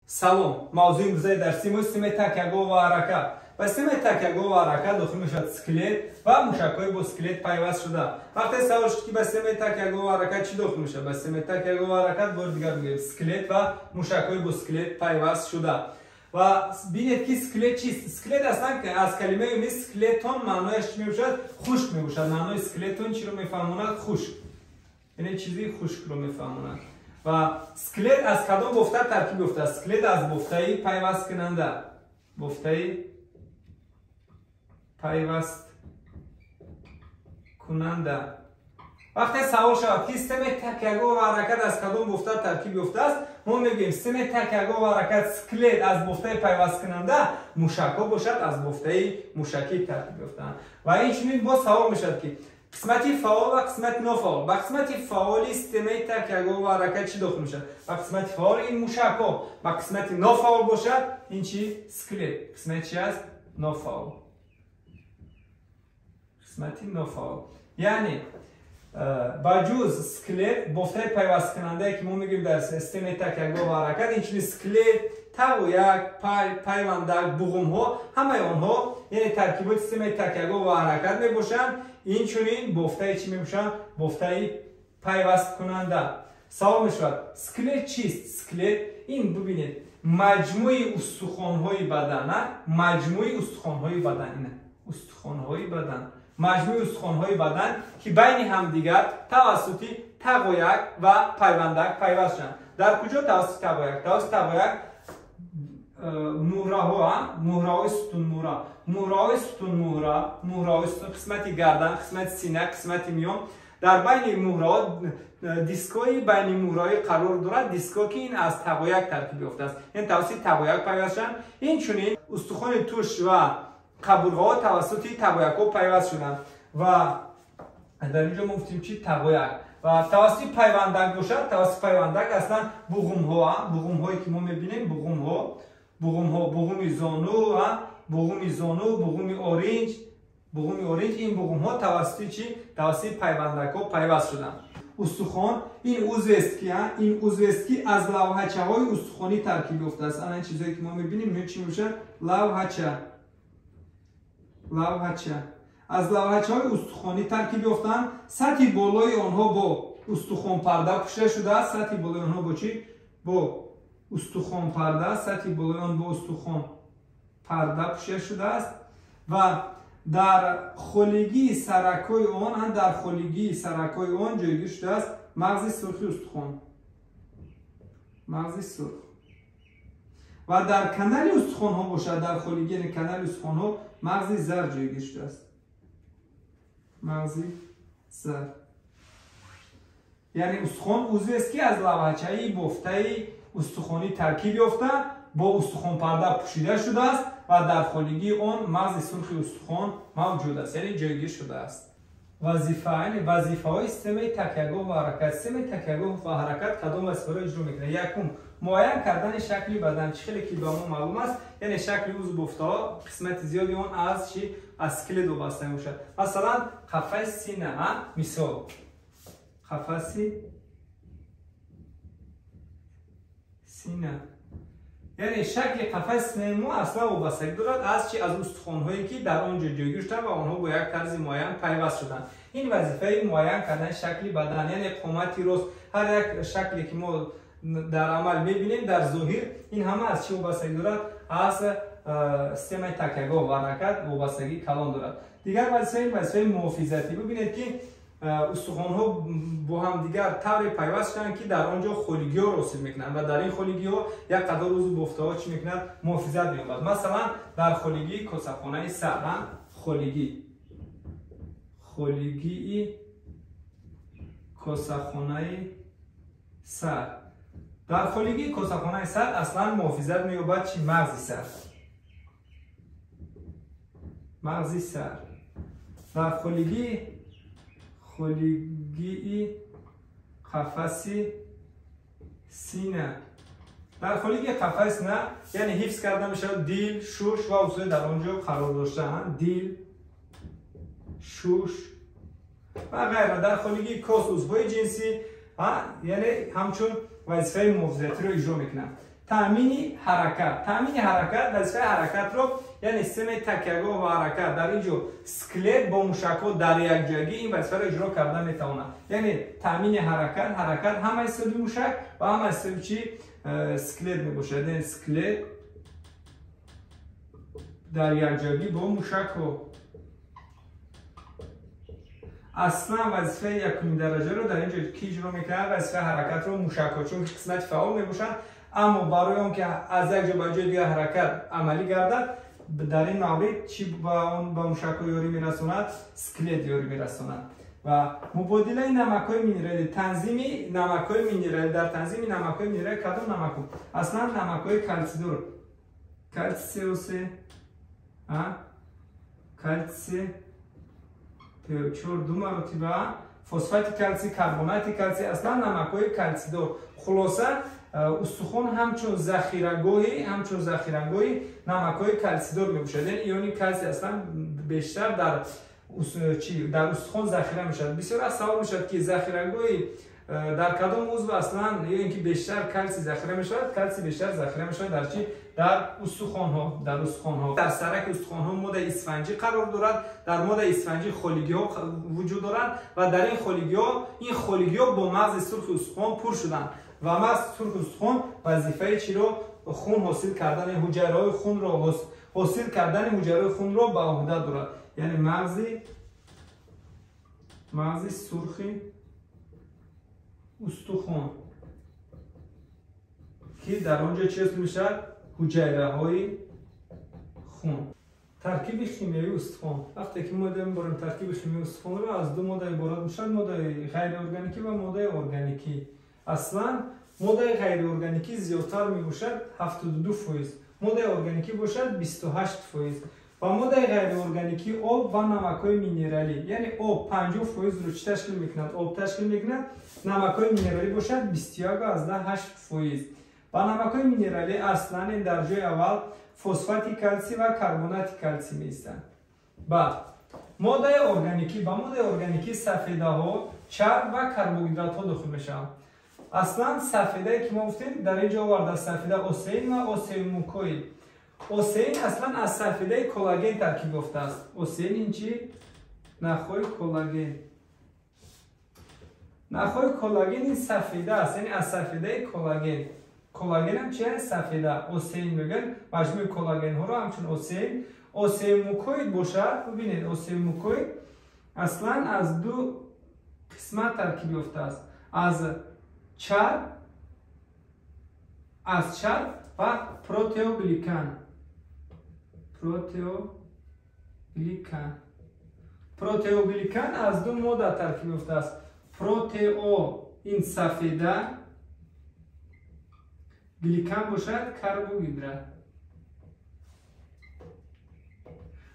Салом. Мавзӯи имрӯзаи дарси мо системаи такягоҳ ва ҳаракат. Ба системаи такягоҳ ва ҳаракат дохил мешавад скелет ва мушакҳои бо скелет пайваст шуда. Вақте савол шуд, ки ба системаи такягоҳ ва ҳаракат чӣ дохил мешавад? Ба системаи такягоҳ ва ҳаракат бори дигар мегӯем скелет ва мушакҳои бо скелет пайваст шуда. Ва бинед, ки скелет чист? Скелет аслан аз калимаи юнӣ скелетон маънояш чӣ мебошад? Хушк мебошад. Маънои скелетон чиро мефаҳмонад? Хушк. Яъне чизи хушкро мефаҳмонад. Ва скелет аз кадом бофта таркиб ёфтааст? Скелет аз бофтаи пайвасткунанда, бофтаи пайвасткунанда. Вақте савол шавад, ки системаи такягоҳ ва ҳаракат аз кадом бофта таркиб ёфтааст, мо мегӯем системаи такягоҳ ва ҳаракат скелет аз бофтаи пайвасткунанда, мушакҳо бошад аз бофтаи мушакӣ таркиб ёфтаанд. Ва инчунин боз савол мешавад, ки қисмати фаъол ва қисмати нофаъол. Ба қисмати фаъоли системаи такягоҳ ва ҳаракат чӣ дохил мешавад? Ба қисмати фаъол ин мушакҳо, ба қисмати нофаъол бошад ин чи? Скелет. Қисмати чи аст? Нофаъол. Қисмати нофаъол. Яъне ба ҷуз скелет, бофтаи пайвасткунандае, ки мо мегӯем дар системаи такягоҳ ва ҳаракат, инчунин скелет, тағояк, пай, пайвандак, буғумҳо, ҳамаи онҳо яъне таркиботи системаи такягоҳ ва ҳаракат мебошанд. Инчунин бофтаи чӣ мебошанд? Бофтаи пайвасткунанда. Савол мешавад, скелет чист? Скелет ин, бубинед, маҷмӯи устухонҳои бадан, маҷмӯи устухонҳои бадан, ина устухонҳои бадан, маҷмӯи устухонҳои бадан, ки байни ҳамдигар тавассути тағояк ва пайвандак пайваст шуданд. Дар куҷо тавассути тағояк? Тавассути тағояк муҳраҳо, муҳраҳои сутунмуҳра, муҳраҳои сутунмуҳра, муҳраҳои сутун, қисмати гардан, қисмати сина, қисмати миён. Дар байни муҳраҳо дискҳои байни муҳраҳои қарор дорад, дискҳо, ки ин аз тағояк таркиб ёфтааст, яъне тавассути тағояк пайваст шуданд. Инчунин устухони туш ва қабурғаҳо тавассути тағоякҳо пайваст шуданд. Ва дар инҷо мо гуфтем чи? Тағояк. Ва тавассути пайвандак бошад, тавассути пайвандак аслан буғумҳо, буғумҳое ки мо мебинем, буғумҳо, буғумҳо, буғуми зону, буғуми зону, буғуми оринҷ, буғуми оринҷ, ин буғумҳо тавассути чӣ? Тавассути пайвандакҳо пайваст шуданд. Устухон ин узвест ки, ин узвест, ки аз лавҳачаҳои устухонӣ таркиб ёфтааст. Ана ин чизое, ки мо мебинем, инҳо чӣ мебошад? Лавҳача, лавҳача. Аз лавҳачаҳои устухонӣ таркиб ёфтаанд. Сатҳи болои онҳо бо устухонпарда пӯшида шудааст. Сатҳи болои онҳо бо чӣ? Бо устухонпарда. Сатҳи болои он бо устухонпарда пӯшида шудааст ва дар холигии саракҳои он, дар холигии саракҳои он ҷойгир шудааст мағзи сурхи устухон, мағзи сурх. Ва дар канали устухонҳо бошад, дар холигии канали устухонҳо мағзи зар ҷойгир шудааст, мағзи зар. Яъне устухон узвест, ки аз лавҳачаи бофтаи устухонӣ таркиб ёфта, бо устухонпарда пӯшида шудааст ва дар холигии он мағзи сурхи устухон мавҷуд аст, яъне ҷойгир шудааст. Вазифа, яъне вазифаҳои системаи такягоҳ ва ҳаракат. Системаи такягоҳ ва ҳаракат кадом вазифаро иҷро мекунад? Якум, муайян кардани шакли бадан. Чӣ хеле ки ба мо маълум аст, яъне шакли узв бофтаҳо қисмати зиёди он аз чӣ? Аз скелет вобаста мебошад. Масалан, қафаси сина, мисол, қафаси сина, яъне шакли қафаси синаи мо аслан вобастагӣ дорад аз чи? Аз устухонҳое, ки дар он ҷо ҷойгир шуданд ва онҳо бо як тарзи муайян пайваст шуданд. Ин вазифаи муайян кардани шакли бадан, яъне қомати рост, ҳар як шакле, ки мо дар амал мебинем, дар зоҳир, ин ҳама аз чӣ вобастагӣ дорад? Аз системаи такягоҳ ва ҳаракат вобастагии калон дорад. Дигар вазифаи, вазифаи муҳофизатӣ. Бибинед, ки устухонҳо бо ҳамдигар тавре пайваст шуданд, ки дар он ҷо холигиҳоро ҳосил мекунанд ва дар ин холигиҳо як қадор узв бофтаҳо чӣ мекунад? Муҳофизат меёбад. Масалан, дар холигии косахонаи сар, холигӣ, холигии косахонаи сар, дар холигии косахонаи сар аслан муҳофизат меёбад чи? Мағзи сар, мағзи сар. Дар холигии қафаси сина, дар холигии қафаси сина, яъне ҳифз карда мешавад дил, шуш ва узвҳои дар он ҷо қарор доштаанд, дил, шуш ва ғайра. Дар холигии кос узвҳои ҷинсӣ, яъне ҳамчун вазифаи муҳофизатиро иҷро мекунанд. Таъмини ҳаракат. Таъмини ҳаракат, вазифаи ҳаракатро, яъне системаи такягоҳ ва ҳаракат, дар ин ҷо скелет бо мушакҳо дар якҷоягӣ ин вазифаро иҷро карда метавонад. Яъне таъмини ҳаракат, ҳаракат ҳам аз ҳисоби мушак ва ҳам аз ҳисоби чи скелет мебошад. Яъне скелет дар якҷоягӣ бо мушакҳо. Аслан вазифаи якумин дараҷаро дар ин ҷо ки иҷро мекунад? Вазифаи ҳаракатро мушакҳо, чунки қисмати фаъол мебошанд. Аммо барои он ки аз як ҷо ба ҷои дигар ҳаракат амалӣ гардад, дар ин маврид чӣ ба мушакҳо ёрӣ мерасонад? Скелет ёрӣ мерасонад. Ва мубодилаи намакҳои минералӣ, танзими намакҳои минералӣ. Дар танзими намакҳои минералӣ кадом намакҳо? Аслан намакҳои калсидор, калсий СО3, калсий ПО4 ду маротиба, фосфати калсий, карбонати калсий, аслан намакҳои калсидор. Хулоса, устухон ҳамчун захирагоҳи намакҳои калсидор мебошад. Яъне иони калсий аслан бештар дар устухон захира мешавад. Бисёр аз савол мешавад, ки захирагоҳи дар кадом узв аслан ё ин ки бештар калсий захира мешавад? Калсий бештар захира мешавад дар чи? Дар устухонҳо. Дар устухонҳо. Дар сараки устухонҳо моддаи исфанҷӣ қарор дорад. Дар моддаи исфанҷӣ холигиҳо вуҷуд доранд ва дар ин холигиҳо, ин холигиҳо бо мағзи сурхи устухон пур шуданд ва мағзи сурхи устухон вазифаи чиро? Хун ҳосил кардани ҳуҷайраҳои хунро, ҳосил кардани ҳуҷайраҳои хунро ба уҳда дорад. Яъне мағзи сурхи устухон, ки дар он ҷо чӣ ҳосил мешавад? Ҳуҷайраҳои хун. Таркиби химиявии устухон. Вақте ки мо мебарем таркиби химиявии устухонро, аз ду модда иборат мешавад: моддаи ғайриорганикӣ ва моддаи органикӣ. Аслан моддаи ғайриорганикӣ зиёдтар мебошад, 72%, моддаи органикӣ бошад 28%. Ва моддаи ғайриорганикӣ об ва намакҳои минералӣ, яъне об 50%-ро чӣ ташкил мекунад? Об ташкил мекунад. Намакҳои минералӣ бошад 21,8%. Ва намакҳои минералӣ аслан дар ҷои аввал фосфати калсий ва карбонати калсий меистанд. Баъд моддаи органикӣ. Ба моддаи органикӣ сафедаҳо, чарб ва карбогидратҳо дохил мешаванд. Аслан сафедае ки мо гуфтем, дар ин ҷо оварда сафеда осеин ва осеомукоид. Осеин аслан аз сафедаи коллаген таркиб ёфтааст. Осеин ин чи? Нахҳои коллаген. Нахҳои коллаген ин сафеда аст, яъне аз сафедаи коллаген. Коллаген ҳам чи аст? Сафеда. Осеин мегӯянд маҷмӯи коллагенҳоро ҳамчун осеин. Осеомукоид бошад, бибинед, осеомукоид аслан аз ду қисмат таркиб ёфтааст: аз чарб, ва протеогликан. Протеогликан. Протеогликан аз ду модда таркиб ёфтааст. Протео ин сафеда, гликан бошад карбогидрат.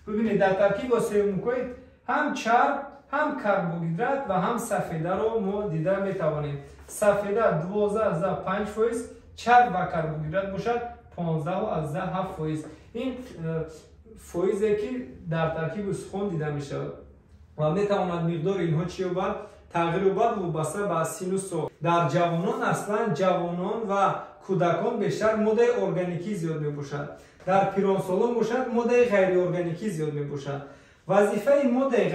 Бибинед, дар таркиби осеомукоид ҳам чарб, ҳам карбогидрат ва ҳам сафедаро мо дида метавонем. Сафеда 12,5%, чарб ва карбогидрат бошад 15,7%. Ин фоизе ки дар таркиби устухон дида мешавад ва метавонад миқдори инҳо чӣ ёбад? Тағйир ёбад вобаста ба синну сол. Дар ҷавонон, аслан ҷавонон ва кӯдакон бештар моддаи органикӣ зиёд мебошад. Дар пиронсолон бошад моддаи ғайриорганикӣ зиёд мебошад. Вазифаи моддаи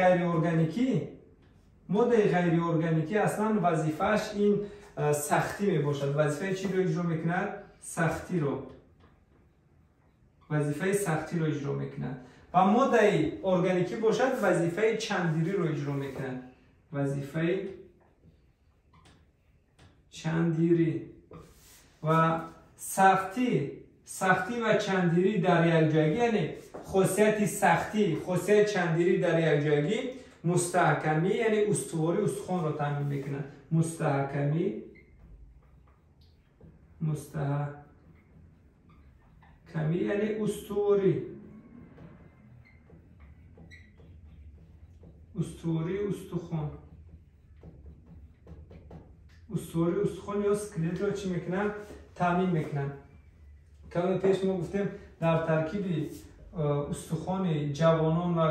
ғайриорганикӣ, аслан вазифааш ин сахтӣ мебошад. Вазифаи чиро иҷро мекунад? Сахтиро. Вазифаи сахтиро иҷро мекунад. Ва моддаи органикӣ бошад вазифаи чандириро иҷро мекунад. Вазифаи чандирӣ. Ва сахтӣ ва чандирӣ дар якҷоягӣ, яъне хосияти сахтӣ, хосияти чандирӣ дар якҷоягӣ мустаҳкамӣ, яъне устувории устухонро таъмин мекунад. Мустаҳкамӣ, яъне устуворӣ, устухон, устувории устухон ё скелетро чӣ мекунанд? Таъмин мекунанд. Каме пеш мо гуфтем, дар таркиби устухони ҷавонон ва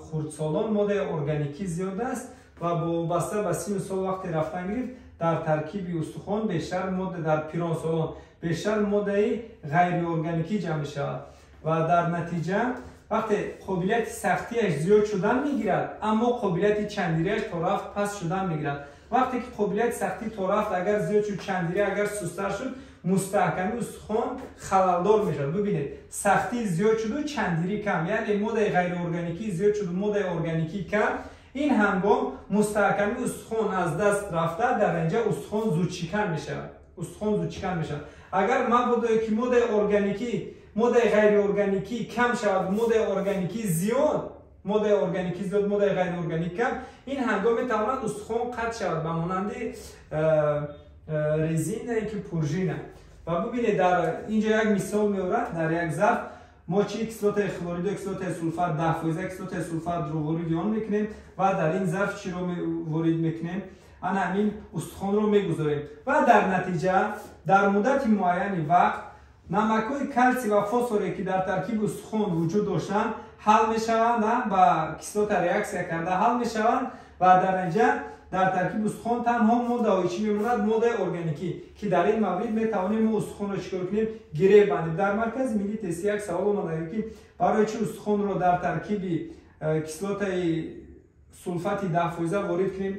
хурдсолон моддаи органикӣ зиёд аст ва вобаста ба синну сол вақте рафтан гирифт, дар таркиби устухон бештар модда дар пиронсолон Бештар моддаи ғайриорганикӣ ҷамъ мешавад ва дар натиҷа вақте қобилияти сахтиаш зиёд шудан мегирад, аммо қобилияти чандириаш то рафт паст шудан мегирад. Вақте ки қобилияти сахтӣ то рафт агар зиёд шуд, чандирӣ агар сустар шуд, мустаҳкамии устухон халалдор мешавад. Бибинед, сахтӣ зиёд шуду чандирӣ кам, яъне моддаи ғайриорганикӣ зиёд шуду моддаи органикӣ кам. Ин ҳангом мустаҳкамии устухон аз даст рафта, дар натиҷа устухон зудшикан мешавад. Устухон зудшикан мешавад. Агар мабодое ки моддаи органикӣ, моддаи ғайриорганикӣ кам шавад, моддаи органикӣ зиёд, моддаи органикӣ зиёд, моддаи ғайриорганикӣ кам, ин ҳангом метавонад устухон қатъ шавад ба монанди резина ки пружина. Ва бубинед, дар инҷо як мисол меорад. Дар як зарф мо чи кислотаи хлориду кислотаи сулфат 10% кислотаи сулфатро вориди он мекунем ва дар ин зарф чиро ворид мекунем? Ана ҳамин устухонро мегузорем ва дар натиҷа дар муддати муайяни вақт намакҳои калсий ва фосфоре, ки дар таркиби устухон вуҷуд доштанд, ҳал мешаванд, ба кислота реаксия карда ҳал мешаванд ва дар натиҷа дар таркиби устухон танҳо моддаҳои чӣ мемонад? Моддаи органикӣ, ки дар ин маврид метавонем мо устухонро чӣ кор кунем? Гиреҳ бандем. Дар Маркази миллии тестӣ як савол омада, ки барои чӣ устухонро дар таркиби кислотаи сулфати 10% ворид кунем,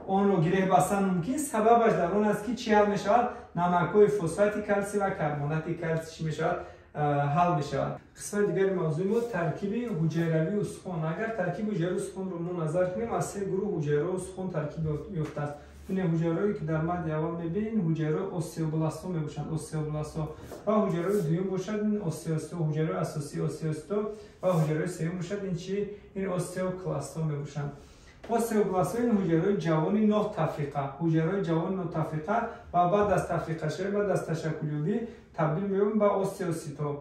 онро гиреҳ бастан мумкин? Сабабаш дар он аст, ки чӣ ҳал мешавад? Намакҳои фосфати калсий ва карбонати калсий чӣ мешавад? Ҳал мешавад. Қисмати дигари мавзӯи мо таркиби ҳуҷайравии устухон. Агар таркиби ҳуҷайраи устухонро мо назар кунем, аз се гурӯҳ ҳуҷайраҳо устухон таркиб ёфтааст. Бинед, ҳуҷайраҳое, ки дар мади аввал мебинед, ҳуҷайраҳои остеобластҳо мебошанд, остеобластҳо, ва ҳуҷайраҳои дуюм бошад ин остеоцитҳо, ҳуҷайраҳои асосии остеоцитҳо, ва ҳуҷайраҳои сеюм бошад ин чи? Ин остеокластҳо мебошанд. Остеобластҳо ин ҳуҷайраҳои ҷавони нотафриқа, ҳуҷайраҳои ҷавони нотафриқа ва баъд аз тафриқашавӣ, баъд аз ташаккулёбӣ табдил меёбанд ба остеоцитҳо.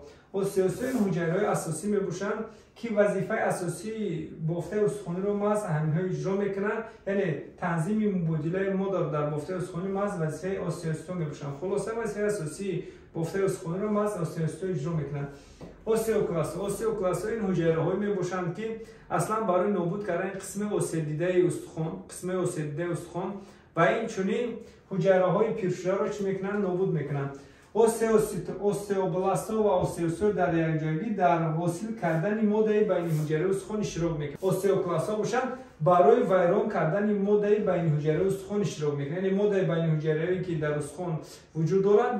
Остеоцитҳо ин ҳуҷайраҳои асосӣ мебошанд, ки вазифаи асосии бофтаи устухониро маҳз ҳаминҳо иҷро мекунанд, яъне танзими мубодилаи модда дар бофтаи устухонӣ маҳз вазифаи остеоцитҳо мебошанд. Хулоса, вазифаи асосии бофтаи устухониро маҳз остеоцитҳо иҷро мекунанд. Остеокластҳо. Остеокластҳо ин ҳуҷайраҳое мебошанд, ки аслан барои нобуд кардани қисми осебдидаи устухон, қисми осебдидаи устухон ва инчунин ҳуҷайраҳои пиршударо чӣ мекунанд? Нобуд мекунанд. Остеобластҳо ва остеоцитҳо дар якҷоягӣ дар ҳосил кардани моддаи байниҳуҷайраи устухон иштирок мекунанд. Остеокластҳо бошанд, барои вайрон кардани моддаи байниҳуҷайраи устухон иштирок мекунанд. Яъне моддаи байниҳуҷайравие, ки дар устухон вуҷуд дорад,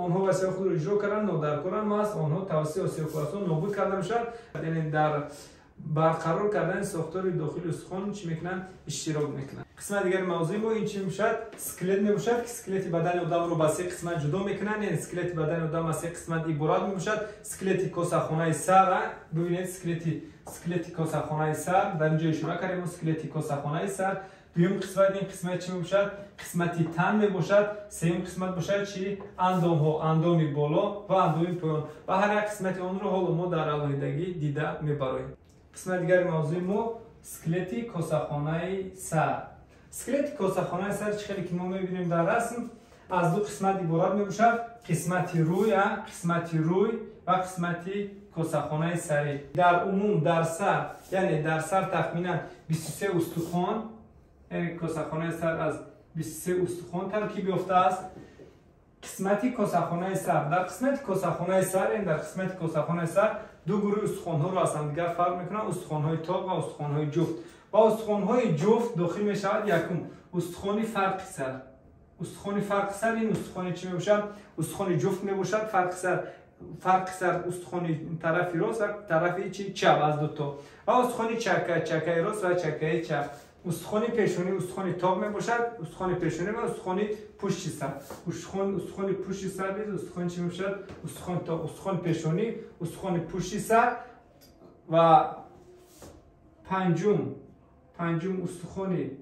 онҳо вазифаи худро иҷро карданд, нодаркоранд, маҳз онҳо тавассути остеокластҳо нобуд карда мешавад. Яъне дар барқарор кардани сохтори дохили устухон чӣ мекунанд? Иштирок мекунанд. Қисмати дигари мавзӯи мо ин чӣ мебошад? Скелет мебошад, ки скелети бадани одамро ба се қисмат ҷудо мекунанд. Яъне скелети бадани одам аз се қисмат иборат мебошад. Скелети косахонаи сар, бибинед, скелети косахонаи сар, дар ин ҷо ишора кардем, скелети косахонаи сар. Дуюм қисмат ин қисмат чӣ мебошад? Қисмати тан мебошад. Сеюм қисмат бошад чӣ? Андомҳо, андоми боло ва андоми поён. Ва ҳар як қисмати онро ҳоло мо дар алоҳидагӣ дида мебароем. Қисмати дигари мавзӯи мо скелети косахонаи сар. Скелети косахонаи сар, чӣ хеле ки мо мебинем дар расм, аз ду қисмат иборат мебошад: қисмати рӯй, қисмати рӯй ва қисмати косахонаи сарӣ. Дар умум дар сар, яъне дар сар тахминан 23 устухон, яъне косахонаи сар аз 23 устухон таркиб ёфтааст. Қисмати косахонаи сар, дар қисмати косахонаи сар, яъне дар қисмати косахонаи сар ду гурӯҳи устухонҳоро аз ҳамдигар фарқ мекунанд: устухонҳои тоқ ва устухонҳои ҷуфт. Ба устухонҳои ҷуфт дохил мешавад якум устухони фарқи сар. Устухони фарқи сар ин устухони чӣ мебошад? Устухони ҷуфт мебошад. Фарқи сар, фарқи сар устухони тарафи рост ва тарафи чи? Чап, аз дуто. Ва устухони чака, чакаи рост ва чакаи чап. Устухони пешонӣ устухони тоқ мебошад, устухони пешонӣ ва устухони пушти сар. Устухони пушти сар низ устухони чӣ мебошад? Устухони тоқ, устухони пешонӣ, устухони пушти сар ва панҷум устухони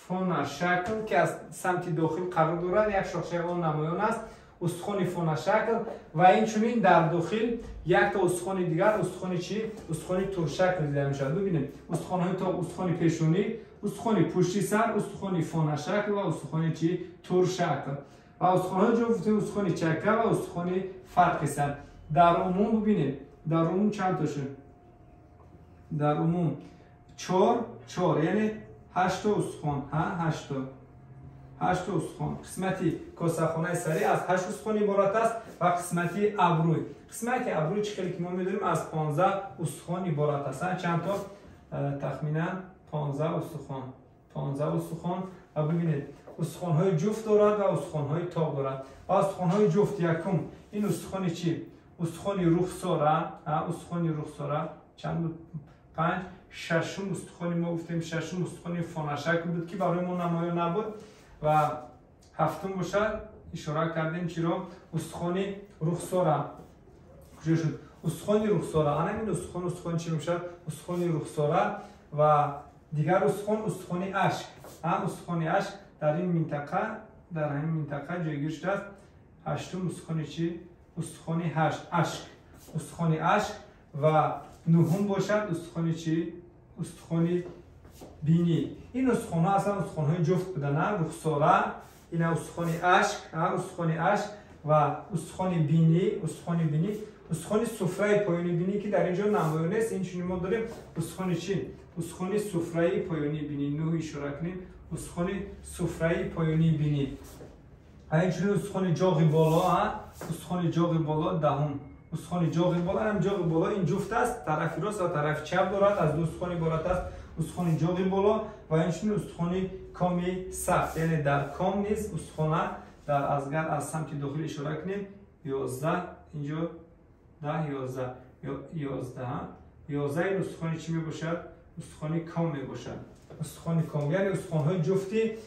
фонашакл, ки аз самти дохил қарор дорад, як шохчаи он намоён аст, устухони фонашакл ва инчунин дар дохил якта устухони дигар, устухони чӣ? Устухони туршакл дида мешавад. Бибинем, устухонҳои тоқ, устухони пешонӣ, устухони пушти сар, устухони фонашакл ва устухони чӣ? Туршакл. Ва устухонҳои ҷуфти устухони чака ва устухони фарқи сар. Дар умум бибинем, дар умум чанд то шуд? Дар умум 4, 4, яъне 8 устухон, ҳа, 8. 8 устухон. Қисмати косахонаи сарӣ аз 8 устухон иборат аст ва қисмати абрӯй. Қисмати абрӯй чӣ хеле ки мо медонем аз 15 устухон иборат аст. Чанд то? Тахминан 15 устухон. 15 устухон. Ва бибинед, устухонҳои ҷуфт дорад ва устухонҳои тоқ дорад. Ва устухонҳои ҷуфт якум ин устухони чӣ? Устухони рухсора, устухони рухсора чанд буд? 5. Шашум устухони мо гуфтем, шашум устухони фонашакл буд ки барои мо намоён набуд. Ва ҳафтум бошад ишора кардем чиро? Устухони рухсора. Куҷо шуд? Устухони рухсора. Ана ин устухон, устухони чӣ мешавад? Устухони рухсора. Ва дигар устухон устухони ашк. Устухони ашк дар ин минтақа, дар ҳамин минтақа ҷойгир шудааст. Ҳаштум устухони чӣ? Устухони ашк. Устухони ашк. Ва нуҳум бошад устухони чӣ? Устухони бинӣ. Ин устухонҳо аслан устухонҳои ҷуфт буданд. Рухсора, ина устухони ашк, устухони ашк ва устухони бинӣ, устухони бинӣ, устухони суфраи поёни бинӣ ки дар ин ҷо намоён нест. Инчунин мо дорем устухони чӣ? Устухони суфраи поёнии бинӣ. Нӯҳ ишора кунем, устухони суфраи поёнии бинӣ. Ва инчунин устухони ҷоғи боло, устухони ҷоғи боло даҳум. Устухони ҷоғи боло, ҳам ҷоғи боло ин ҷуфт аст, тарафи рост ва тарафи чап дорад, аз ду устухон иборат аст. Устухони ҷоғи боло ва инчунин устухони коми сахт, яъне дар ком низ устухона дар азгар аз самти дохил ишора кунем 11, инҷо 10, 11, 11, 11 ин устухони чӣ мебошад? Устухони ком мебошад. Устухони ком, яъне устухонҳои ҷуфти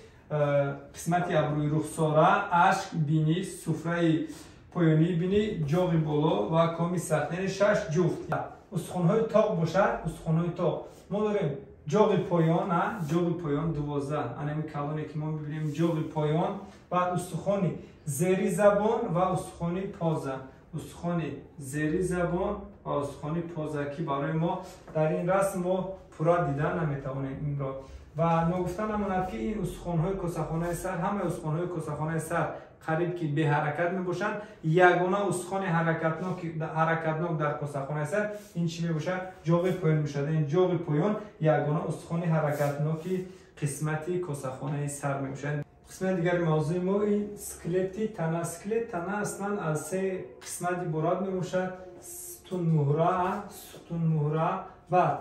қисмати абрӯи рухсора, ашк, бинӣ, суфраи поёнии бинӣ, ҷоғи боло ва коми сахт, яъне 6 ҷуфт. Устухонҳои тоқ бошад, устухонҳои тоқ мо дорем ҷоғи поён, ҷоғи поён 12, анами калоне ки мо мебинем ҷоғи поён, баъд устухони зери забон ва устухони поза. Устухони зери забон ва устухони поза ки барои мо дар ин расм мо пурра дида наметавонем инро. Ва ногуфта намонад ки ин устухонҳои косахонаи сар, ҳамаи устухонҳои косахонаи сар қариб ки беҳаракат мебошанд. Ягона устухони ҳаракатнок дар косахонаи сар ин чӣ мебошад? Ҷоғи поён мешавад. Ин ҷоғи поён ягона устухони ҳаракатноки қисмати косахонаи сар мебошад. Қисмати дигари мавзӯи мо ин скелети тана. Скелет тана аслан аз се қисмат иборат мебошад: сутунмуҳра, сутунмуҳра, баъд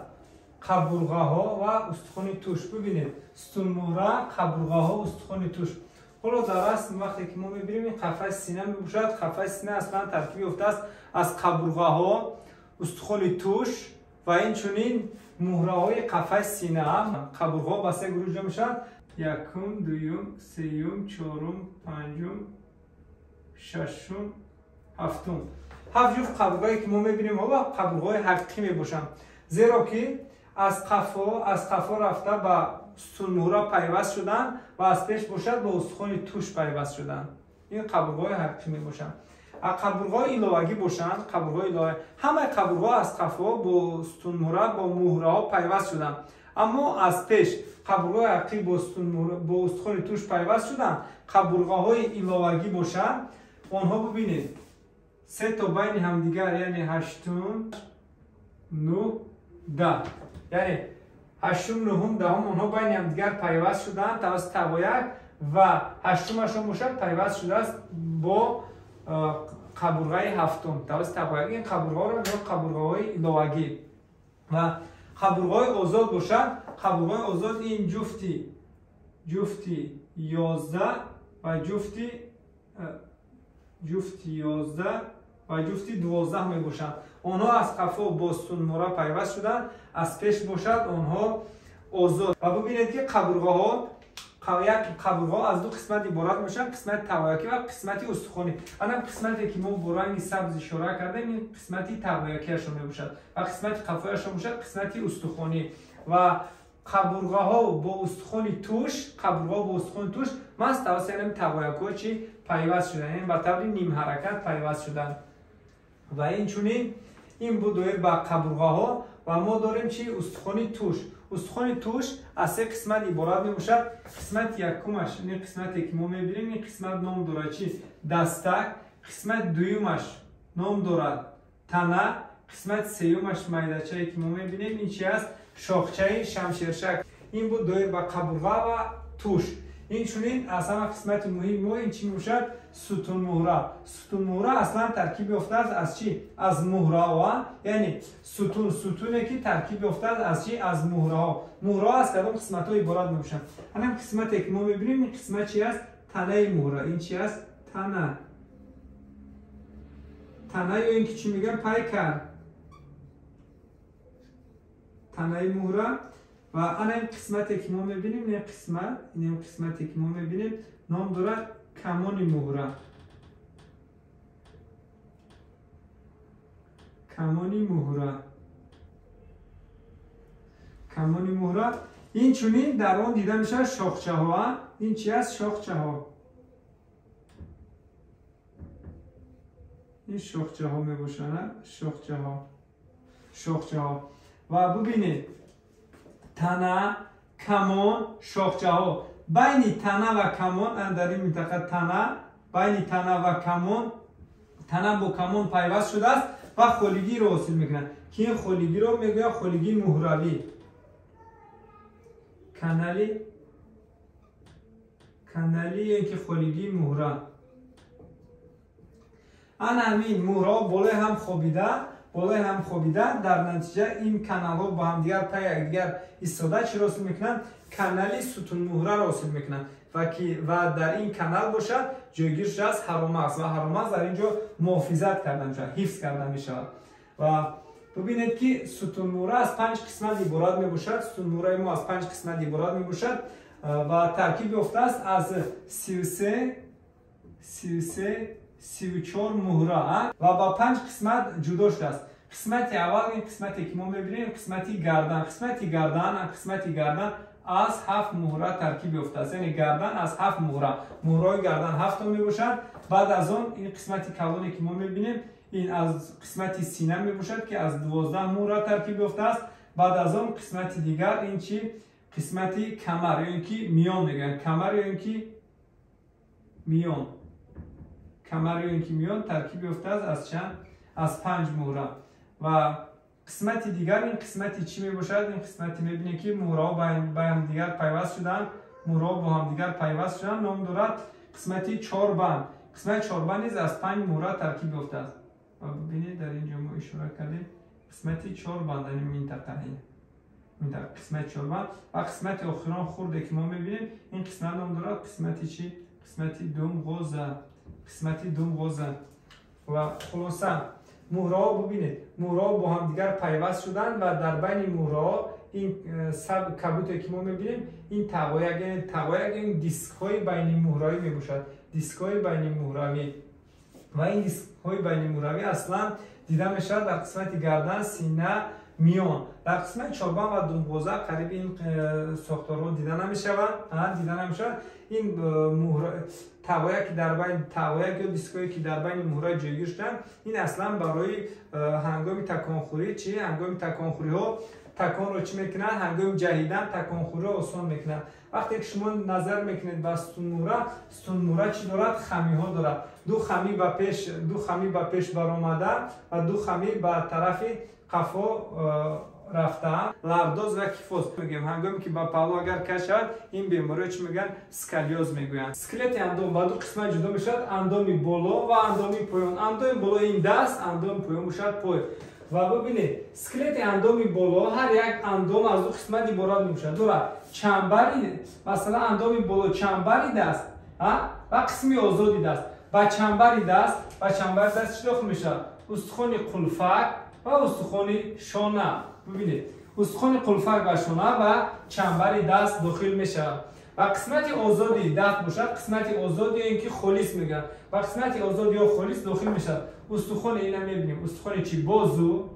қабурғаҳо ва устухони туш. Бибинед, сутунмуҳра, қабурғаҳо, устухони туш. Ҳоло дар расм вақте ки мо мебинем ин қафаси сина мебошад. Қафаси сина аслан таркиб ёфтааст аз қабурғаҳо, устухони туш ва инчунин муҳраҳои қафаси сина. Қабурғаҳо ба се гурӯҳ ҷудо мешаванд: якум, дуюм, сеюм, чорум, панҷум, шашум, ҳафтум. Ҳафт ҷуфт қабурғае ки мо мебинем ҳоло қабурғаҳои ҳақиқӣ мебошанд, зеро ки аз қафо рафта ба сутунмуҳра пайваст шуданд ва аз пеш бошад ба устухони туш пайваст шуданд. Ин қабурғаҳои ҳақиқӣ мебошанд. Қабурғаҳои иловагӣ бошанд, қабурғаҳои иловагӣ, ҳамаи қабурғаҳо аз қафо бо сутунмуҳра, бо муҳраҳо пайваст шуданд, аммо аз пеш қабурғаҳои ҳақиқӣ бо устухони туш пайваст шуданд. Қабурғаҳои иловагӣ бошанд, онҳо бибинед се то байни ҳамдигар, яъне ҳаштум, нӯҳ, даҳ, яъне ҳаштум, нӯҳум, даҳум онҳо байни ҳамдигар пайваст шуданд тавассути тавояк ва ҳаштумашон бошад пайваст шудааст бо қабурғаи ҳафтум тавассути тавояк. Ин қабурғаҳоро мегӯянд қабурғаҳои иловагӣ. Ва қабурғаҳои озод бошад, қабурғаҳои озод ин ҷуфти 11 ва ҷуфти 11 ва ҷуфти 12 мебошанд. Онҳо аз қафо бо сутунмуҳра пайваст шуданд, аз пеш бошад онҳо озод. Ва бибинед ки қабурғаҳо, як қабурғаҳо аз ду қисмат иборат мешаванд: қисмати тавоякӣ ва қисмати устухонӣ. Анам қисмате ки мо бо ранги сабз ишора кардем ин қисмати тавоякиашон мебошад ва қисмати қафояшон бошад қисмати устухонӣ. Ва қабурғаҳо бо устухони туш, қабурғаҳо бо устухони туш маҳз тавассути ҳамин тавоякҳо чӣ пайваст шуданд, яъне ба таври нимҳаракат пайваст шуданд. Ва инчунин ин буд доир ба қабурғаҳо. Ва мо дорем чи? Устухони туш. Устухони туш аз се қисмат иборат мебошад. Қисмати якумаш, ин қисмате ки мо мебинем, ин қисмат ном дорад чи? Дастак. Қисмати дуюмаш ном дорад тана. Қисмати сеюмаш майдачае ки мо мебинем, ин чи аст? Шохчаи шамшершак. Ин буд доир ба қабурға ва туш. Инчунин аз ҳама қисмати муҳим мо ин чӣ мебошад? Сутунмуҳра. Сутунмуҳра аслан таркиб ёфтааст аз чӣ? Аз муҳраҳо, яъне сутун, сутуне ки таркиб ёфтааст аз чӣ? Аз муҳраҳо. Муҳраҳо аз кадом қисматҳо иборат мебошанд? Ҳамин қисмате ки мо мебинем, ин қисмат чи аст? Танаи муҳра. Ин чи аст? Тана. Тана ё ин ки чӣ мегӯям? Пайкар. Танаи муҳра. Ва ана ин қисмате ки мо мебинем, ин қисмат, ин қисмате ки мо мебинем, ном дорад камони муҳра. Камони муҳра. Камони муҳра. Инчунин дар он дида мешавад шохчаҳо. Ин чи аст? Шохчаҳо. Ин шохчаҳо мебошанд, шохчаҳо. Шохчаҳо. Ва бубинед, тана, камон, шохчаҳо. Байни тана ва камон, дар ин минтақа тана, байни тана ва камон, тана бо камон пайваст шудааст ва холигиро ҳосил мекунад, ки ин холигиро мегӯянд холигии муҳравӣ. Канали, канали ё ин ки холигии муҳра. Ана ҳамин муҳраҳо болои ҳам хобида, болои ҳам хобида, дар натиҷа ин каналҳо бо ҳамдигар пай якдигар истода чиро ҳосил мекунанд? Канали сутунмуҳраро ҳосил мекунанд ва дар ин канал бошад ҷойгир шудааст ҳаромағз ва ҳаромағз дар ин ҷо муҳофизат карда мешавад, ҳифз карда мешавад. Ва бубинед ки сутунмуҳра аз 5 қисмат иборат мебошад. Сутунмуҳраи мо аз 5 қисмат иборат мебошад ва таркиб ёфтааст аз 33, 33, 34 муҳра ва ба 5 қисмат ҷудо шудааст. Қисмати аввал ин қисмате ки мо мебинем, қисмати гардан. Қисмати гардан, қисмати гардан аз 7 муҳра таркиб ёфтааст. Яъне гардан аз 7 муҳра. Муҳраҳои гардан 7 то мебошанд. Баъд аз он ин қисмати калоне ки мо мебинем, ин аз қисмати сина мебошад ки аз 12 муҳра таркиб ёфтааст. Баъд аз он қисмати дигар ин чи? Қисмати камар ё ин ки миён мегӯянд. Камар ё ин ки миён. Камар ё ин ки миён таркиб ёфтааст аз чанд? Аз 5 муҳра. Ва қисмати дигар ин қисмати чӣ мебошад? Ин қисмати мебинем ки муҳраҳо ба ҳамдигар пайваст шуданд. Муҳраҳо бо ҳамдигар пайваст шуданд, ном дорад қисмати чорбанд. Қисмати чорбанд низ аз 5 муҳра таркиб ёфтааст. Ва бубинед, дар ин ҷо мо ишора кардем қисмати чорбанд, яъне минтақа, қисмати чорбанд. Ва қисмати охирон хурде ки мо мебинем, ин қисмат ном дорад қисмати чӣ? Қисмати думғоза. Қисмати думғоза. Ва хулоса муҳраҳо, бубинед, муҳраҳо бо ҳамдигар пайваст шуданд ва дар байни муҳраҳо ин кабуте ки мо мебинем, ин тағояк, яъне тағояк ин дискҳои байнимуҳравӣ мебошад. Дискҳои байнимуҳравӣ. Ва ин дискҳои байнимуҳравӣ аслан дида мешавад дар қисмати гардан, сина, миён. Дар қисмати чорбанд ва думғоза қариб ин сохторҳо дида намешаванд, дида намешавад. Ин тағояк ки дар байни тағояк ё дискҳое ки дар байни муҳра ҷойгир шуданд, ин аслан барои ҳангоми таконхӯрӣ чӣ? Ҳангоми таконхӯриҳо таконро чӣ мекунанд? Ҳангоми ҷаҳидан таконхӯриро осон мекунанд. Вақте ки шумо назар мекунед ба сутунмуҳра, сутунмуҳра чӣ дорад? Хамиҳо дорад. Ду хамӣ ба пеш, ду хамӣ ба пеш баромада ва ду хамӣ ба тарафи қафо рафтаанд. Лордоз ва кифоз мегӯем. Ҳангоме ки ба паҳлӯ агар каш шавад, ин бемориро чӣ мегӯянд? Сколиоз мегӯянд. Скелети андом ба ду қисмат ҷудо мешавад: андоми боло ва андоми поён. Андоми боло ин даст, андоми поён мешавад пой. Ва бубинед, скелети андоми боло ҳар як андом аз ду қисмат иборат мебошад. Дорад чанбари, масалан андоми боло чанбари даст ва қисми озоди даст. Ба чанбари даст, ба чанбари даст чӣ дохил мешавад? Устухони қулфак ва устухони шона. Бубинед, устухони қулфак ва шона ва чанбари даст дохил мешавад. Ва қисмати озоди даст бошад, қисмати озод ё ин ки холис мегӯянд. Ва қисмати озод ё холис дохил мешавад. Устухони ина мебинем, устухони чӣ? Бозу,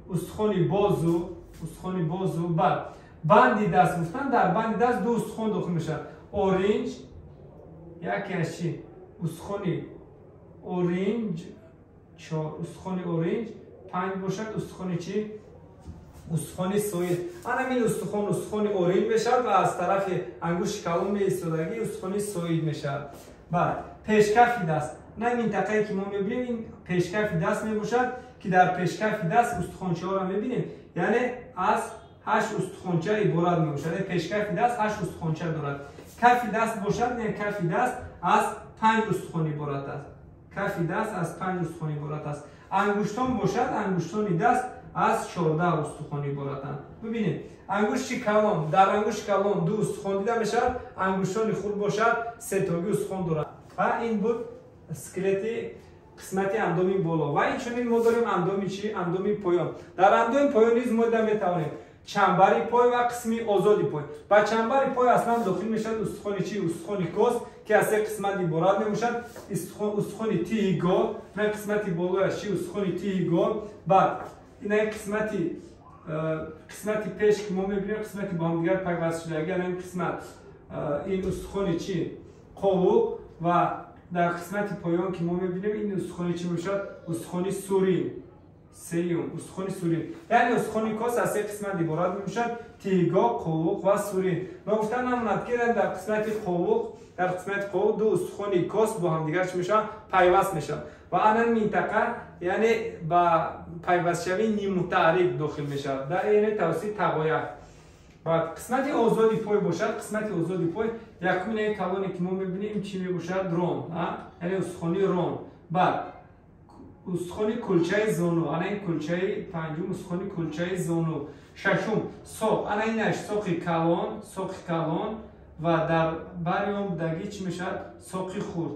устухони бозу, устухони бозу. Баъд банди даст гуфтан, дар банди даст ду устухон дохил мешавад. Оринҷ, яке аз чӣ? Устухони оринҷ, чор, устухони оринҷ, 5 бошад, устухони чӣ? Устухони соил. Ана ин устухон устухони оринҷ мешавад ва аз тарафи ангушти калон меистодагӣ устухони соил мешавад. Баъд пешкафи даст. На минтақае ки мо мебинем, ин пешкафи даст мебошад ки дар пешкафи даст устухончаҳоро мебинем, яъне аз 8 устухонча иборат мебошад. Пешкафи даст 8 устухонча дорад. Кафи даст бошад, не, кафи даст аз 5 устухон иборат аст. Кафи даст аз 5 устухон иборат аст. Ангуштон бошад, ангуштони даст аз 14 устухон иборатанд. Бибинед, ангушти калон, дар ангушти калон 2 устухон дида мешавад, ангуштони хурд бошад 3 устухон дорад. Ва ин буд скелети қисмати андоми боло. Ва инчунин мо дорем андоми чӣ? Андоми поён. Дар андоми поён низ мо дида метавонем чамбари пой ва қисми озоди пой. Ба чамбари пой аслан дохил мешавад устухони чӣ? Устухони кос, ки аз се қисмат иборат мебошад. Устухони тиҳи гол, на қисмати болояш чӣ? Устухони тиҳи гол. Баъд ина қисмати пеш ки мо мебинем, қисмати бо ҳамдигар пайваст шудагӣ, ин қисмат ин устухони чӣ? Қовуқ. Ва дар қисмати поён ки мо мебинем, ин устухони чӣ мебошад? Устухони сурин. Сеюм, устухони сурин. Яъне устухони кос аз се қисмат иборат мебошад: тиҳгоҳ, қовуқ ва сурин. Ногуфта намонад ки дар қисмати қовуқ, ду устухони кос бо ҳамдигар чӣ мешаванд? Пайваст мешаванд. Ва ана минтақа яъне ба пайвастшавии ниммутаҳаррик дохил мешавад, яъне тавассути тағояк. Баъд қисмати озоди пой бошад, қисмати озоди пой якум инаи калоне ки мо мебинем чӣ мебошад? Рон, яъне устухони рон. Баъд устухони кулчаи зону, ана ин кулчаи панҷум, устухони кулчаи зону. Шашум соқ, ана инаш соқи калон, соқи калон ва дар бари он будаги чӣ мешавад? Соқи хурд.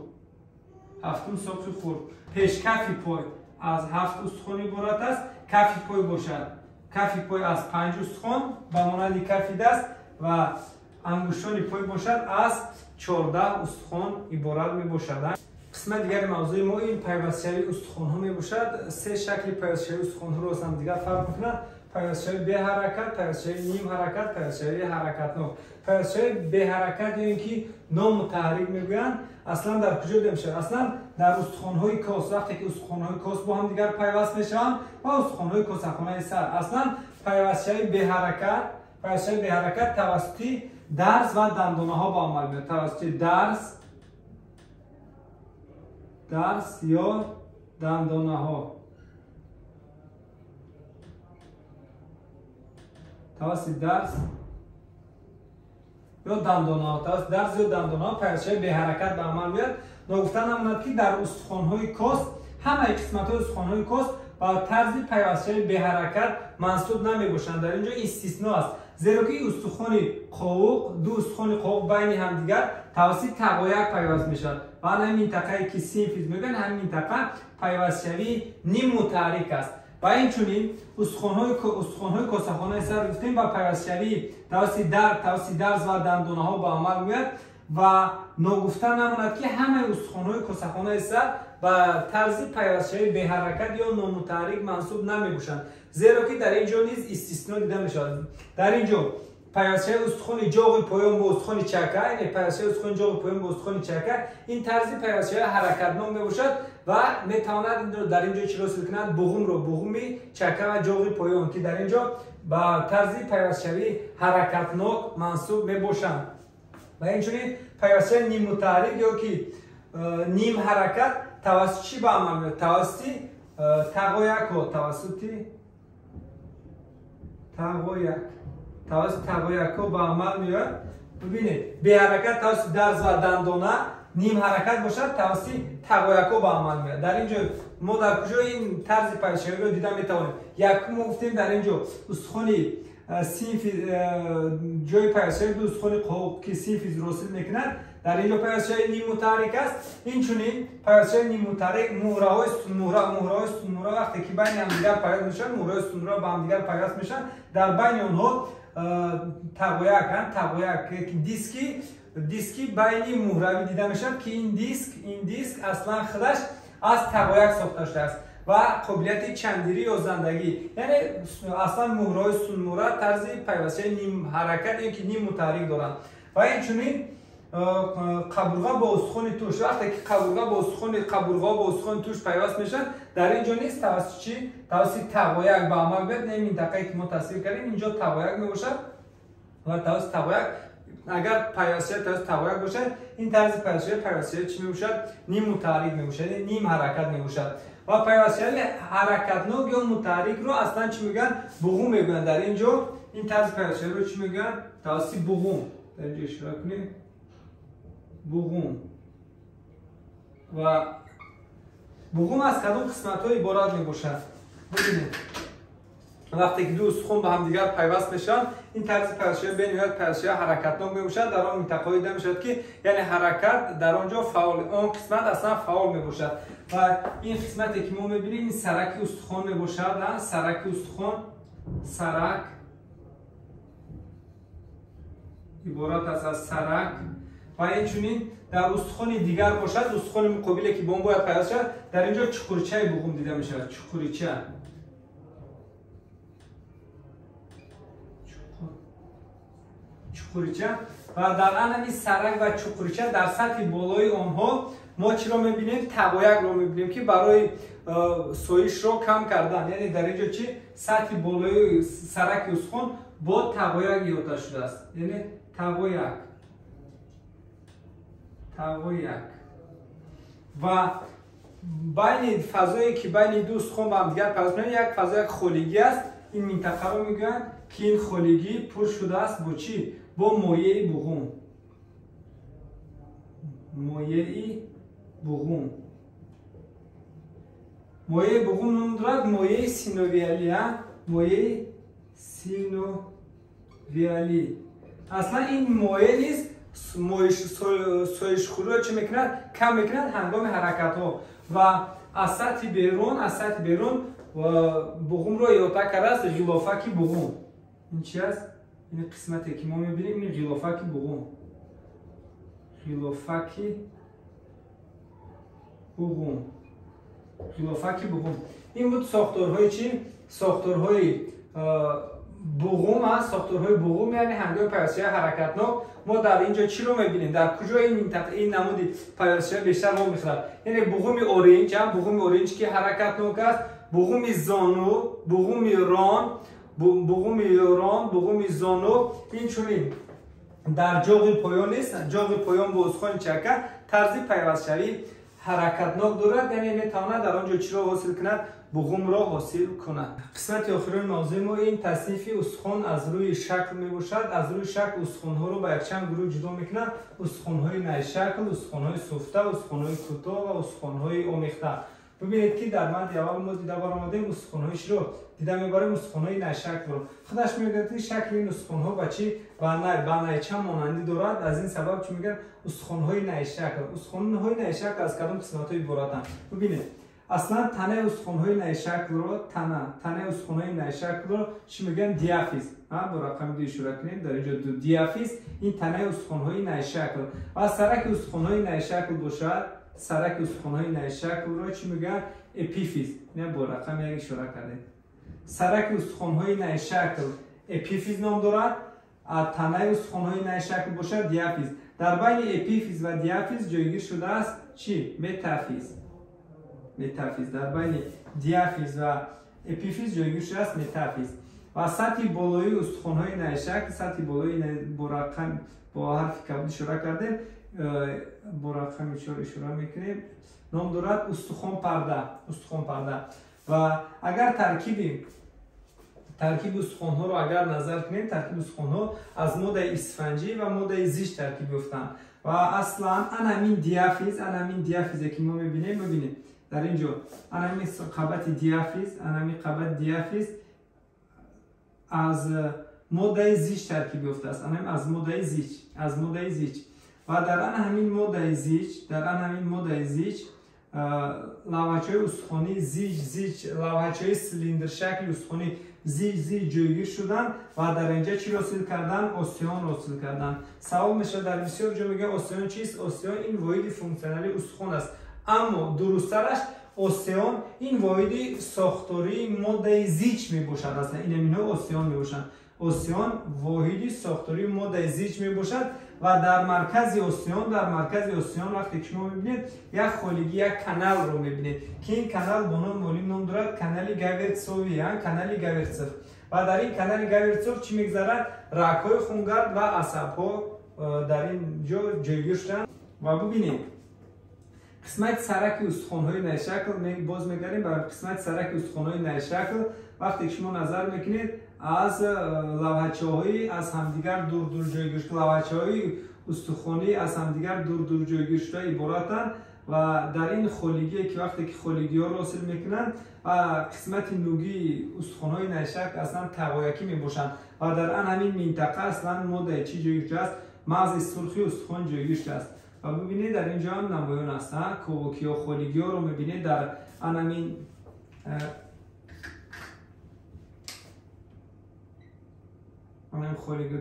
Ҳафтум соқи хурд. Пешкафи пой аз 7 устухон иборат аст. Кафи пой бошад, кафи пой аз 5 устухон ба монанди кафи даст ва ангуштони пой бошад аз 14 устухон иборат мебошад. Қисмати дигари мавзӯи мо ин пайвастшавии устухонҳо мебошад. Се шакли пайвастшавии устухонҳоро аз ҳамдигар фарқ мекунад: пайвастшавии беҳаракат, пайвастшавии нимҳаракат, пайвастшавии ҳаракатнок. Пайвастшавии беҳаракат ё ин ки номутаҳаррик мегӯянд, аслан дар куҷо дида мешавад? Аслан дар устухонҳои кос, вақте ки устухонҳои кос бо ҳамдигар пайваст мешаванд ва устухонҳои косахонаи сар. Аслан пайвастшавии беҳаракат тавассути дарз ва дандонаҳо ба амал меояд. Тавассути дарс ё дандонаҳо, тавассути дарс ё дандонаҳо, тавассути дарс ё дандонаҳо пайвастшавии беҳаракат ба амал меояд. Ногуфта намонад ки дар устухонҳои кос ҳамаи қисматҳои устухонҳои кос ба тарзи пайвастшавии беҳаракат мансуб намебошанд. Дар ин ҷо истисно аст, зеро ки устухони қовуқ, ду устухони қовуқ байни ҳамдигар тавассути тағояк пайваст мешавад ва ҳамин минтақае ки симфиз мегӯянд, ҳамин минтақа пайвастшавии ниммутаҳаррик аст. Ва инчунин устухонҳои косахонаи сар гуфтем ба пайвастшавии тавассути дарз ва дандонаҳо ба амал меояд. Ва ногуфта намонад ки ҳамаи устухонҳои косахонаи сар ба тарзи пайвастшавии беҳаракат ё номутаҳаррик мансуб намебошанд, зеро ки дар ин ҷо низ истисно дида мешавад. Дар ин ҷо пайвастшавии устухони ҷоғи поён бо устухони чака, яъне пайвастшавии устухони ҷоғи поён бо устухони чака, ин тарзи пайвастшавии ҳаракатнок мебошад ва метавонад дар ин ҷо чиро ҳосил кунад? Буғумро, буғуми чака ва ҷоғи поён, ки дар ин ҷо ба тарзи пайвастшавии ҳаракатнок мансуб мебошанд. Ва инчунин пайвастшавии ниммутаҳаррик ё ки нимҳаракат тавассути чӣ ба амал меояд? Тавассути тағоякҳо, тавассути тағояк, тавассути тағоякҳо ба амал меояд. Бибинед, беҳаракат тавассути дарз ва дандона, нимҳаракат бошад тавассути тағоякҳо ба амал меояд. Дар ин ҷо мо дар куҷо ин тарзи пайвастшавиро дида метавонем? Якум мо гуфтем дар ин ҷо устухони симфиз, ҷои пайвастшавии ду устухони қовуқ ки симфизро ҳосил мекунад, дар ин ҷо пайвастшавии ниммутаҳаррик аст. Инчунин пайвастшавии ниммутаҳаррик муҳраҳои сутунмуҳра вақте ки байни ҳамдигар пайваст мешаванд, муҳраҳои сутунмуҳра ба ҳамдигар пайваст мешаванд, дар байни онҳо тағояк, тағояк диски байни муҳравӣ дида мешавад, ки ин диск аслан худаш аз тағояк сохта шудааст ва қобилияти чандирӣ ё зандагӣ, яъне аслан муҳраҳои сутунмуҳра тарзи пайвастшавии нимҳаракат ё ки ниммутаҳаррик доранд. Ва инчунин қабурға бо устухони туш, вақте ки қабурға бо устухони туш пайваст мешавад, дар ин ҷо низ тавассути чӣ? Тавассути тағояк ба амал меояд. Ин минтақае ки мо тасвир кардем, ин ҷо тағояк мебошад ва тавассути тағояк агар пайвастшавӣ тавассути тағояк бошад, ин тарзи пайвастшавӣ чӣ мебошад? Ниммутаҳаррик мебошад, яъне нимҳаракат мебошад. Ва пайвастшавии ҳаракатнок ё мутаҳаррикро аслан чӣ мегӯянд? Буғум мегӯянд. Дар ин ҷо ин тарзи пайвастшавиро чӣ мегӯянд? Тавассути буғум. Дар ин ҷо ишора кунем. буғум. Ва буғум аз кадом қисматҳо иборат мебошад? Бибинед, вақте ки ду устухон ба ҳамдигар пайваст мешаванд, ин тарзи пайвастшавӣ бениҳоят пайвастшавии ҳаракатнок мебошад. Дар он минтақаҳо дида мешавад, ки яъне ҳаракат дар он ҷо фаъол, он қисмат аслан фаъол мебошад. Ва ин қисмате ки мо мебинем, ин сараки устухон мебошад. Сараки устухон, сарак иборат аст аз сарак. Ва инчунин дар устухони дигар бошад, устухони муқобиле ки бо он бояд пайваст шавад, дар ин ҷо чуқурчаи буғум дида мешавад. Чуқурича, чуқурича. Ва дар анами сарак ва чуқурича дар сатҳи болои онҳо мо чиро мебинем? Тағоякро мебинем, ки барои соишро кам кардан, яъне дар ин ҷо чи сатҳи болои сараки устухон бо тағояк иҳота шудааст, яъне тағояк, тағояк. Ва байни фазое ки байни ду устухон ба ҳамдигар пайваст мешаванд, як фазо, як холигӣ аст. Ин минтақаро мегӯянд, ки ин холигӣ пур шудааст бо чӣ? Бо моеи буғум. Моеи буғум. Моеи буғум ном дорад моеи синовиалӣ, моеи синовиалӣ. Аслан ин моe низ соишхӯриро чӣ мекунад? Кам мекунад ҳангоми ҳаракатҳо. Ва аз сатҳи берун, аз сатҳи берун буғумро иҳота кардааст ғилофаки буғум. Ин чи аст? Ин қисмате ки мо мебинем, ин ғилофаки буғум, ғилофаки буғум, ғилофаки буғум. Ин буд сохторҳои чӣ? Сохторҳои буғум аст. Сохторҳои буғум, яъне ҳангоми пайвастшавии ҳаракатнок мо дар ин ҷо чиро мебинем? Дар куҷо ин минтақа, ин намуди пайвастшавӣ бештар вомехӯрад? Яъне буғуми оринҷ, буғуми оринҷ ки ҳаракатнок аст, буғуми зону, буғуми рон, буғуми рон, буғуми зону. Инчунин дар ҷоғи поён нест, ҷоғи поён бо устухони чака тарзи пайвастшавӣ ҳаракатнок дорад, яъне метавонад дар он ҷо чиро ҳосил кунад? Буғумро ҳосил кунад. Қисмати охирини мавзӯи мо ин таснифи устухон аз рӯи шакл мебошад. Аз рӯи шакл устухонҳоро ба якчанд гурӯҳ ҷудо мекунад: устухонҳои найшакл, устухонҳои суфта, устухонҳои кӯтоҳ ва устухонҳои омехта. Бибинед, ки дар манди аввал мо дида баромадем устухонҳои чиро дида мебарем? Устухонҳои найшаклро. Худаш мегӯяд, ки шакли ин устухонҳо ба чӣ? Ба найча монандӣ дорад. Аз ин сабаб чӣ мегӯянд? Устухонҳои найшакл. Устухонҳои найшакл аз кадом қисматҳо иборатанд? Бибинед, аслан танаи устухонҳои найшаклро, танаи устухонҳои найшаклро чӣ мегӯянд? Диафиз. Бо рақами ду ишора кунем, дар ин ҷо ду диафиз, ин танаи устухонҳои найшакл. Ва сараки устухонҳои найшакл бошад, сараки устухонҳои найшаклро чӣ мегӯянд? Эпифиз. Ина бо рақами як ишора кардем. Сараки устухонҳои найшакл эпифиз ном дорад, танаи устухонҳои найшакл бошад диафиз. Дар байни эпифиз ва диафиз ҷойгир шудааст чӣ? Метафиз. Метафиз. Дар байни диафиз ва эпифиз ҷойгир шудааст метафиз. Ва сатҳи болоии устухонҳои найшакл, сатҳи болоии бо рақам, бо ҳарфи кабуд ишора кардем, бо рақами чор ишора мекунем, ном дорад устухонпарда, устухонпарда. Ва агар таркиби устухонҳоро агар назар кунем, таркиби устухонҳо аз моддаи исфанҷӣ ва моддаи зич таркиб ёфтанд. Ва аслан ан ҳамин диафиз, ан ҳамин диафизе ки мо мебинем, мебинем дар ин ҷо ан ҳамин қабати диафиз, ан ҳамин қабати диафиз аз моддаи зич таркиб ёфтааст, ан ҳамин аз моддаи зич, аз моддаи зич. Ва дар ан ҳамин моддаи зич, дар ан ҳамин моддаи зич лавҳачаҳои устухонӣ зич зич, лавҳачаҳои силиндршакли устухонӣ зич зич ҷойгир шуданд ва дар инҷа чиро ҳосил карданд? Остеонро ҳосил карданд. Савол мешавад, дар бисёр ҷо мегӯянд остеон чист? Остеон ин воҳиди функсионалии устухон аст, аммо дурусттараш остеон ин воҳиди сохтории моддаи зич мебошад. Аслан ин ҳаминҳо остеон мебошанд. Остеон воҳиди сохтории моддаи зич мебошад ва дар маркази остеон, дар маркази остеон вақте ки шумо мебинед як холигӣ, як каналро мебинед, ки ин канал бо номи олим ном дорад канали Гаверцови, канали Гаверцов. Ва дар ин канали Гаверцов чӣ мегзарад? Рагҳои хунгард ва асабҳо дар ин ҷо ҷойгир шуданд. Ва бубинед, қисмати сараки устухонҳои найшакл, боз мегардем ба қисмати сараки устухонҳои найшакл. Вақте ки шумо назар мекунед, аз лавҳачаҳои аз ҳамдигар дур-дур ҷойгир шуда, лавҳачаҳои устухонӣ аз ҳамдигар дур-дур ҷойгир шуда иборатанд ва дар ин холигие ки вақте ки холигиҳоро ҳосил мекунанд ва қисмати нугии устухонҳои найшакл аслан тағоякӣ мебошанд ва дар ан ҳамин минтақа аслан моддаи чӣ ҷойгир шудааст? Мағзи сурхи устухон ҷойгир шудааст. Ва бибинед, дар ин ҷо ҳам намоён аст, ковокиҳо, холигиҳоро мебинед дар ан ҳамин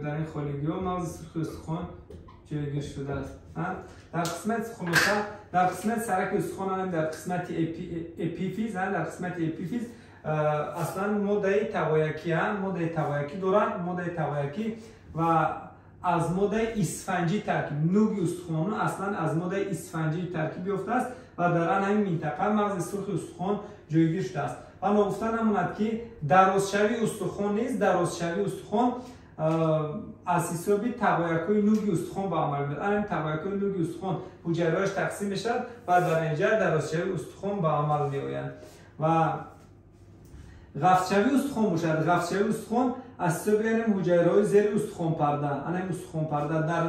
дар ин холигиҳо мағзи сурхи устухон ҷойгир шудааст. Дар қисмати хулоса, дар қисмати сараки устухон, дар қисмати эпифиз, дар қисмати эпифиз аслан моддаи тағоякӣ, моддаи тағоякӣ дорад, моддаи тағоякӣ ва аз моддаи исфанҷӣ таркиб, нуги устухону аслан аз моддаи исфанҷӣ таркиб ёфтааст ва дар ан ҳамин минтақа мағзи сурхи устухон ҷойгир шудааст. Ва ногуфта намонад, ки дарозшавии устухон низ, дарозшавии устухон аз ҳисоби тағоякҳои нуги устухон ба амал меояд. Ан ҳамин тағоякҳои нуги устухон ҳуҷайраҳояш тақсим мешавад ва дар инҷа дарозшавии устухон ба амал меояд. Ва ғафзшавии устухон бошад, ғафзшавии устухон аз ҳисоби ҳамин ҳуҷайраҳои зери устухонпарда, ан ҳамин устухонпарда дар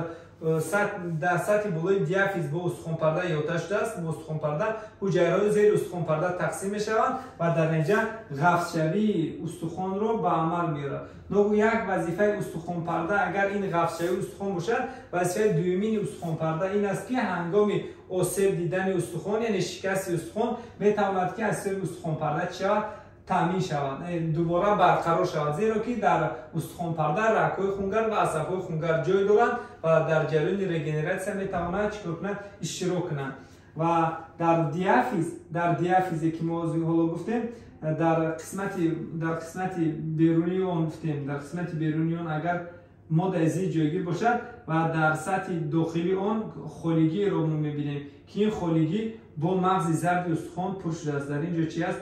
сатҳи болои диафиз бо устухонпарда иҳота шудааст, бо устухонпарда ҳуҷайраҳои зери устухонпарда тақсим мешаванд ва дар инҷа ғафзшавии устухонро ба амал меорад. Ногу як вазифаи устухонпарда агар ин ғафзшавии устухон бошад, вазифаи дуюмини устухонпарда ин аст, ки ҳангоми осеб дидани устухон, яъне шикасти устухон, метавонад ки аз ҳисоби устухонпарда чӣ шавад? Таъмин шавад, дубора барқарор шавад, зеро ки дар устухонпарда рагҳои хунгар ва асабҳои хунгар ҷой доранд ва дар ҷараёни регенератсия метавонанд чӣ кор кунанд? Иштирок кунанд. Ва дар диафиз, дар диафизе ки мо ҳоло гуфтем, дар қисмати берунии он гуфтем, дар қисмати берунии он агар моддаи зич ҷойгир бошад ва дар сатҳи дохилии он холигиро мо мебинем, ки ин холигӣ бо мағзи зарди устухон пур шудааст. Дар ин ҷо чи аст?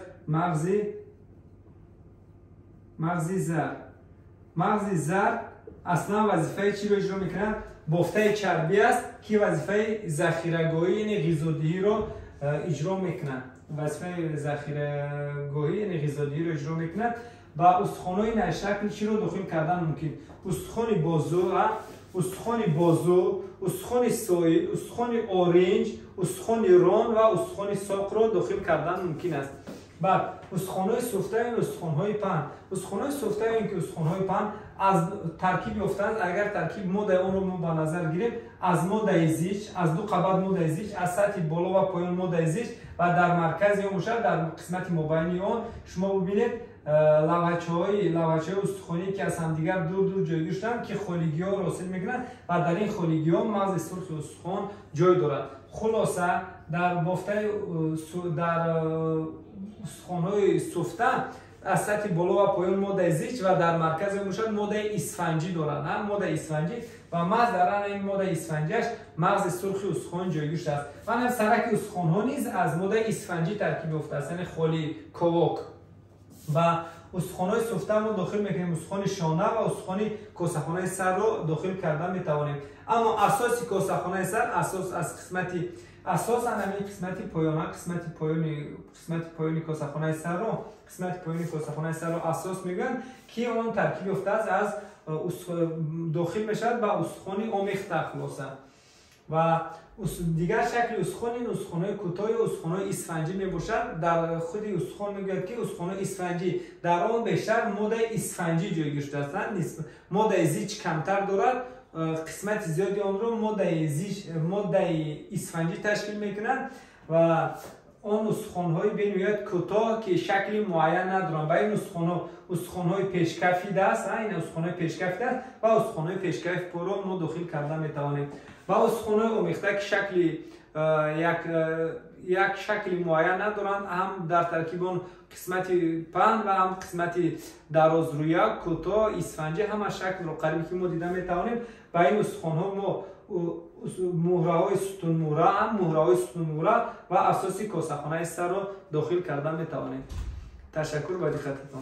Мағзи зард. Мағзи зард аслан вазифаи чиро иҷро мекунад? Бофтаи чарбӣ аст, ки вазифаи захирагоҳӣ, яъне ғизодиҳиро иҷро мекунад. Вазифаи захирагоҳӣ, яъне ғизодиҳиро иҷро мекунад. Ба устухонҳои найшакл чиро дохил кардан мумкин? Устухони бозу, устухони бозу, устухони соил, устухони оринҷ, устухони рон ва устухони соқро дохил кардан мумкин аст. Баъд устухонҳои суфта ин устухонҳои паҳн. Устухонҳои суфта ин ки устухонҳои паҳн аз таркиб ёфтаанд, агар таркиб моддаи онро мо ба назар гирем, аз моддаи зич, аз ду қабат моддаи зич, аз сатҳи боло ва поён моддаи зич ва дар маркази он бошад, дар қисмати мобайнии он шумо бибинед лавачаҳои устухонӣ, ки аз ҳамдигар дур-дур ҷойгир шуданд, ки холигиҳоро ҳосил мекунанд ва дар ин холигиҳо мағзи сурхи устухон ҷой дорад. Хулоса, дар бофтаи дар устухонҳои суфта аз сатҳи боло ва поён моддаи зич ва дар маркази он бошад моддаи исфанҷӣ дорад, моддаи исфанҷӣ ва маҳз дар ин моддаи исфанҷиаш мағзи сурхи устухон ҷойгир шудааст. Ва ҳам сараки устухонҳо низ аз моддаи исфанҷӣ таркиб ёфтааст, яъне холи ковок. Ва устухонҳои суфта мо дохил мекунем устухони шона ва устухони косахонаи сарро дохил карда метавонем. Аммо асоси косахонаи сар асос аз қисмати асосан ҳамин қисмати поёна, қисмати поёни косахонаи сарро, қисмати поёни косахонаи сарро асос мегӯянд, ки он таркиб ёфтааст аз дохил мешавад ба устухони омехта. Хулоса, ва дигар шакли устухон ин устухонҳои кӯтоҳ ё устухонҳои исфанҷӣ мебошад. Дар худи устухон мегӯяд, ки устухонҳои исфанҷӣ дар он бештар моддаи исфанҷӣ ҷойгир шудааст, моддаи зич камтар дорад, қисмати зиёди онро моддаи зич, моддаи исфанҷӣ ташкил мекунад ва он устухонҳои бениҳоят кӯтоҳ, ки шакли муайян надоранд. Ба ин устухонҳо устухонҳои пешкафи даст, ин устухонҳои пешкафи даст ва устухонҳои пешкафи поро мо дохил карда метавонем. Ва устухонҳои омехта, ки шакли як шакли муайян надоранд, ҳам дар таркиби он қисмати паҳн ва ҳам қисмати дарозрӯя, кӯтоҳ, исфанҷӣ, ҳама шаклро қариб ки мо дида метавонем. Ба ин устухонҳо мо муҳраҳои сутунмуҳра, ҳам муҳраҳои сутунмуҳра ва асоси косахонаи сарро дохил карда метавонем. Ташаккур ба диққататон.